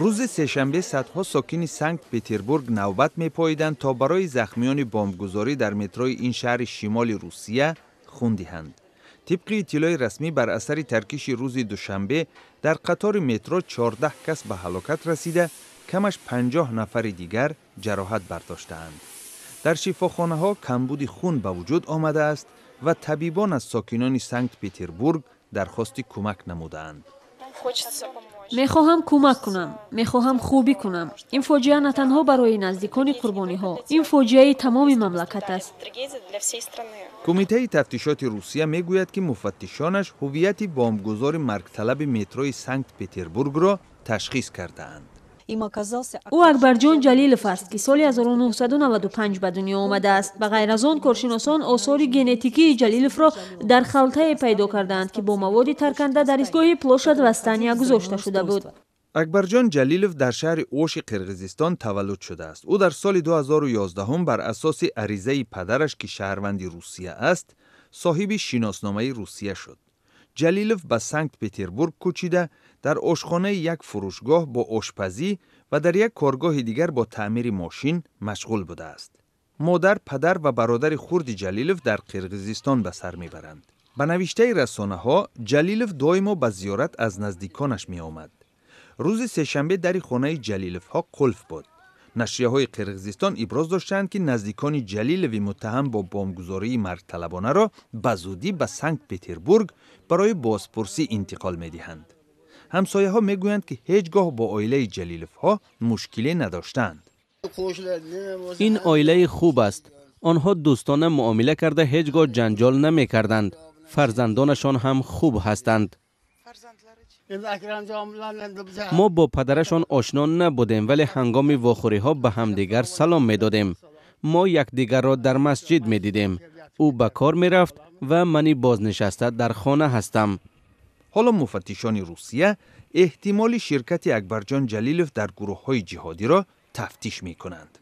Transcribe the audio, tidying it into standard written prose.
Рӯзи сешанбе садҳо сокини Санкт Петербург навбат мепоиданд, то барои захмиёни бомбгузорӣ дар метрои ин шаҳри шимоли Русия хун диҳанд. Тибқи иттилои расмӣ, бар асари таркиши рӯзи душанбе дар қатори метро 14 кас ба ҳалокат расида, камаш 50 нафари дигар ҷароҳат бардоштаанд. Дар шифохонаҳо камбуди хун ба вуҷуд омадааст ва табибон аз сокинони Санкт Петербург дархости кӯмак намудаанд. Мехоҳам кӯмак кунам, мехоҳам хубӣ кунам. Ин фоҷиа на танҳо барои наздикони қурбониҳо, ин фоҷиаи тамоми мамлакат аст. Кумитаи тафтишоти Русия мегӯяд, ки муфаттишонаш ҳуввияти бомбгузори маргталаби метрои Санкт Петербургро ташхис кардаанд. Ӯ Акбарҷон Ҷалилов аст, ки соли 1995 ба дунё омадааст. Ба ғайр аз он, коршиносон осори генетикии Ҷалиловро дар халтае пайдо кардаанд, ки бо маводи тарканда дар истгоҳи Площадь Восстания гузошта шуда буд. Акбарҷон Ҷалилов дар шаҳри Оши Қирғизистон таваллуд шудааст. Ӯ дар соли 2011 бар асоси аризаи падараш, ки шаҳрванди Русия аст, соҳиби шиносномаи Русия шуд. Ҷалилов ба Санкт Петербург кӯчида, дар ошхонаи як фурӯшгоҳ бо ошпазӣ ва дар як коргоҳи дигар бо таъмири мошин машғул будааст. Модар, падар ва бародари хурди Ҷалилов дар Қирғизистон ба сар мебаранд. Ба навиштаи расонаҳо, Ҷалилов доимо ба зиёрат аз наздиконаш меомад. Рӯзи сешанбе дари хонаи Ҷалиловҳо қулф буд. Нашрияҳои Қирғизистон иброз доштаанд, ки наздикони Ҷалилови муттаҳам бо бомбгузории маргталабонаро ба зудӣ ба Санкт Петербург барои бозпурсӣ интиқол медиҳанд. Ҳамсояҳо мегӯянд, ки ҳеҷ гоҳ бо оилаи Ҷалиловҳо мушкиле надоштаанд. Ин оилаи хуб аст. Онҳо дӯстона муомила карда, ҳеҷ гоҳ ҷанҷол намекарданд. Фарзандонашон ҳам хуб ҳастанд. Мо бо падарашон ошно набудем, вале ҳангоми вохӯриҳо ба ҳамдигар салом медодем. Мо якдигарро дар масҷид медидем. Ӯ ба кор мерафт ва мани бознишаста дар хона ҳастам. Ҳоло муфаттишони Русия эҳтимоли ширкати Акбарҷон Ҷалилов дар гурӯҳҳои ҷиҳодиро тафтиш мекунанд.